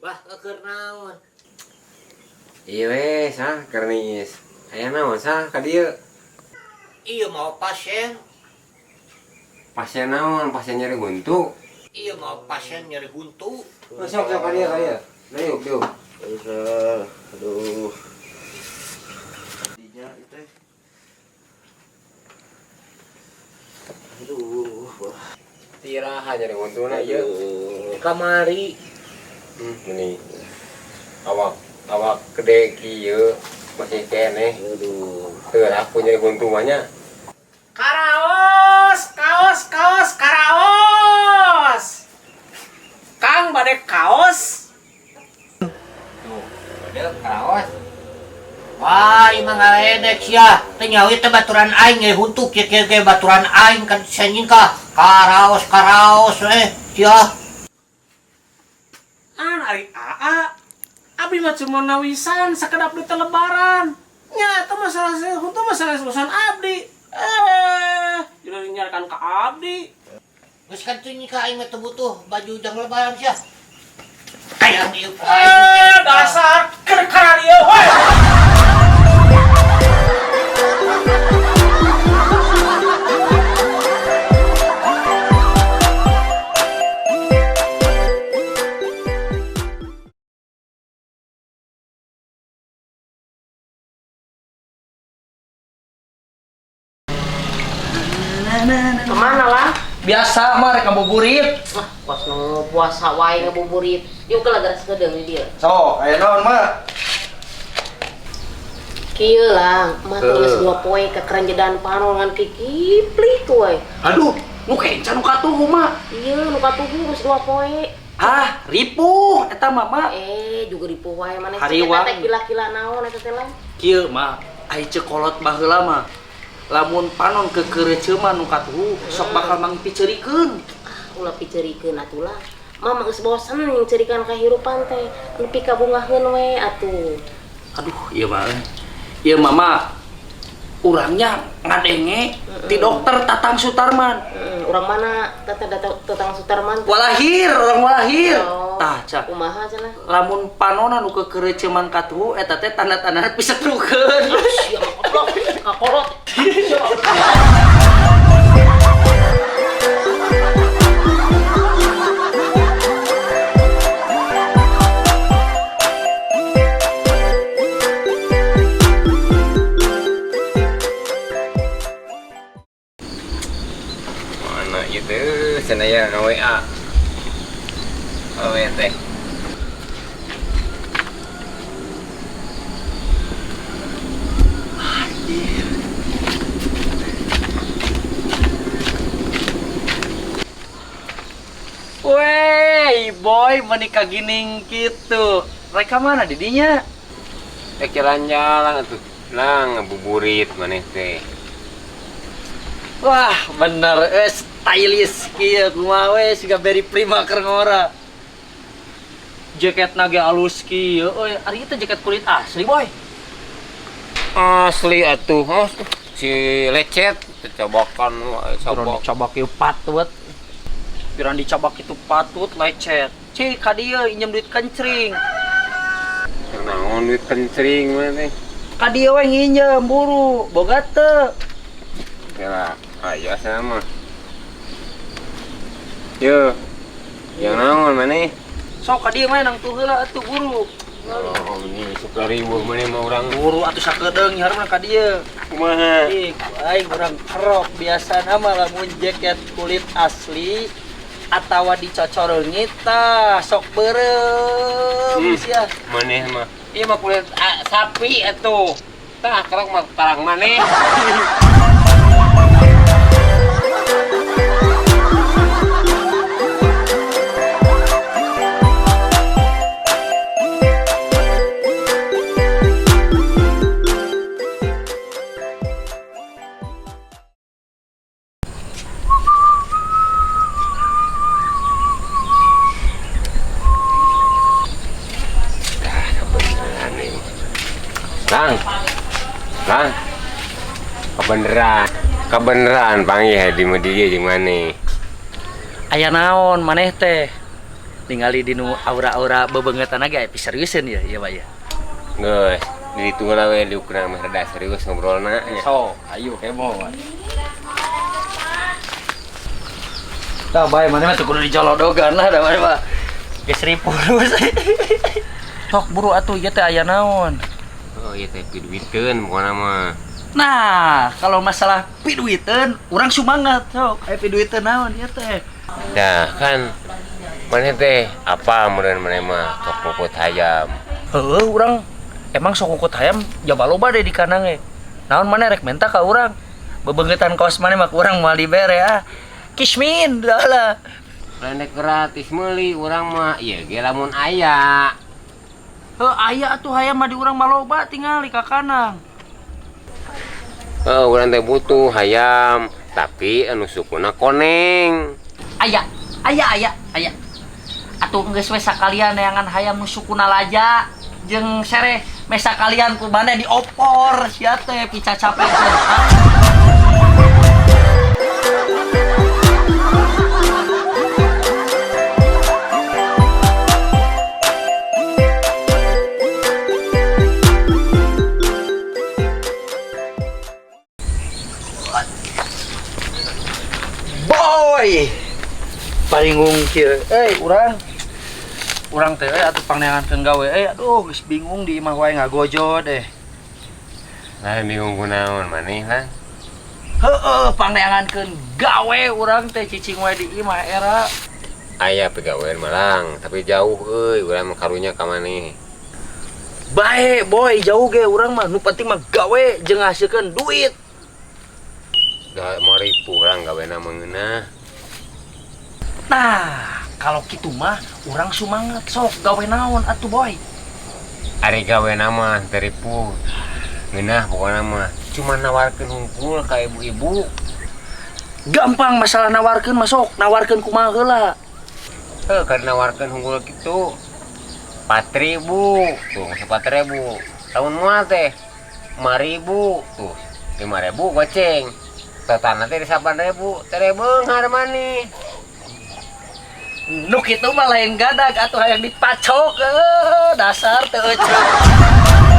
Bah, keur naon? Iya we, sah kernis. Aya naon sah ka dieu? Iya mau pasien. Pasien naon? Pasien nyeri huntu. Iya mau pasien nyeri huntu. Oh, sok sok ka dieu ka dieu. Diuk diuk. Aduh, aduh. Dinya itu. Aduh, wah. Tiraha nyeri huntuna ieu. Kamari. Ini awak awak gede kieu masih keneh. Aduh. Teu aku nyeri huntu mah nya. Karaos, kaos, kaos, karaos. Kang bade kaos. Tuh, bade karaos. Wah, ieu mah ngaledek sia. Teu nyaho teh baturan aing nyeri huntu kieu kieu ge baturan aing kan senjing ka. Karaos, karaos eh sia. An ari aa. Abi mah cuma nawisan sakedap duit lebaran. Nya eta masalah huntu masalah urusan abdi. Eh, jadi nyarikan ka abdi. Geus kan teu ka aing mah teu butuh baju jang lebaran sia. Hayang ieu ku aing. Eh, dasar keur kararieu we. Kemana lah? Biasa mah rek ngabuburit. Wah, kos nu puasa wae ngabuburit. Yuk ke lagaras kedeung di dieu. Sok, aya naon mah? Kieu lah, mah teh geus 2 poe kekerenjedan panon ngan kikiplik we. Aduh, nu kenca nu katuhu mah. Iya, nu katuhu geus 2 poe. Ah, ripuh eta mah mah. Eh, juga ripuh wae maneh. Hariwang. Eta teh kila-kila naon eta teh lah. Kieu mah ai ceuk kolot baheula mah. Lamun panon kekereceuman nu katuhu sok bakal mangpiceurikeun. Ah, ulah piceurikeun atuh lah. Mama geus bosen nyerikan kahirupan teh. Nepi ka bungaheun we atuh. Aduh, ieu mah. Ieu mama urangnya ngadenge ti dokter Tatang Sutarman. Urang mana Tatang Tatang Sutarman? Walahir, orang walahir. Oh, Tah, cak. Kumaha cenah? Lamun panona nu kekereceuman katuhu eta teh tanda-tandana pisetrukeun. Sia goblok, kakolot. Mana itu cenah ya nge-WA. Awe teh. Wey, boy, menikah gining gitu. Reka mana didinya? Rek jalan-jalan atuh. Lah ngabuburit maneh teh. Wah, bener, stylish kieu kumaha we siga beri prima keur ngora. Jaket ge alus kieu euy, ari ieu jaket kulit asli, boy. Asli atuh, oh, si lecet cobakan Piran cobak. dicobak ieu patut. Piran dicobak itu patut lecet. Cik ka dieu injem duit kencring. Naon duit kencring mah teh? Ka dieu we nginjem buru, boga teu. Kira aya sama. Yo. Yang naon maneh? Sok ka dieu mah nang tuh heula atuh buru. Oh, ini suka ribuh maneh mah urang. Buru atuh sakedeung nyaharna ka dieu. Kumaha? Ih, aing urang kerok biasana mah lamun jaket kulit asli atawa dicocoreungit tah sok beureum sia. Maneh mah. Ieu mah kulit sapi atuh. Tah kerok mah tarang maneh. Lang, lang, kebeneran, kebeneran panggil di media jeung maneh. Aya naon maneh teh? Ningali dinu aura-aura bebengetan ge piseriuseun ya, ieu mah ya. Geus, dihitung lah we diukna mah rada serius ngobrolna nya. So, ayo kemo. Tah bae maneh mah teu kudu dijolodogan lah da maneh mah. Geus ripurus. Tok buru atuh ieu teh aya naon? Oh ieu teh piduiteun pokona mah. Nah, kalau masalah piduiteun, urang sumangat sok. Aya piduiteun naon ieu teh? Nah, kan maneh teh apa meureun maneh mah sok ngukut hayam. Heueuh urang emang sok ngukut hayam jaba loba deh di kandang ge. Naon maneh rek menta ka urang? Bebengetan kaos maneh mah ku urang moal dibere ah. Kismin dah lah. Lain rek gratis meuli urang mah ieu ge lamun aya. Heuh aya atuh hayam mah di urang mah loba tingali ka kandang. Heuh urang teh butuh hayam, tapi anu sukuna koneng. Aya, aya, aya, aya. Atuh geus we sakalian neangan hayam nu sukuna laja jeung sereh meh sakalian ku maneh diopor sia teh picacapekeun. Boy, paling ngungkir. Urang. Urang teh atuh pangneangankeun gawe. Aduh, geus bingung di imah wae ngagojo deh. Lah bingung kunaon maneh lah. Heeh, pangneangankeun gawe urang teh cicing wae di imah era. Aya pegawean malang, tapi jauh euy, urang mah karunya ka maneh. Bae, boy, jauh ge urang mah nu penting mah gawe jeung ngahasilkeun duit. Da mau ripuh urang gawena mah ngeunah. Nah, kalau kitu mah urang sumangat sok gawe naon atuh boy. Ari gawena mah teu ripuh. Ngeunah pokona mah cuma nawarkeun hungkul ka ibu-ibu. Gampang masalah nawarkeun mah sok, nawarkeun kumaha heula. Heuh, keur nawarkeun hungkul kitu 4.000, tuh 4.000. Lamun moal teh 5.000, tuh 5.000 goceng. Totalna teh 8.000, teh beunghar maneh. Nu kitu mah lain gadag atuh hayang dipacok, dasar teu euceuk.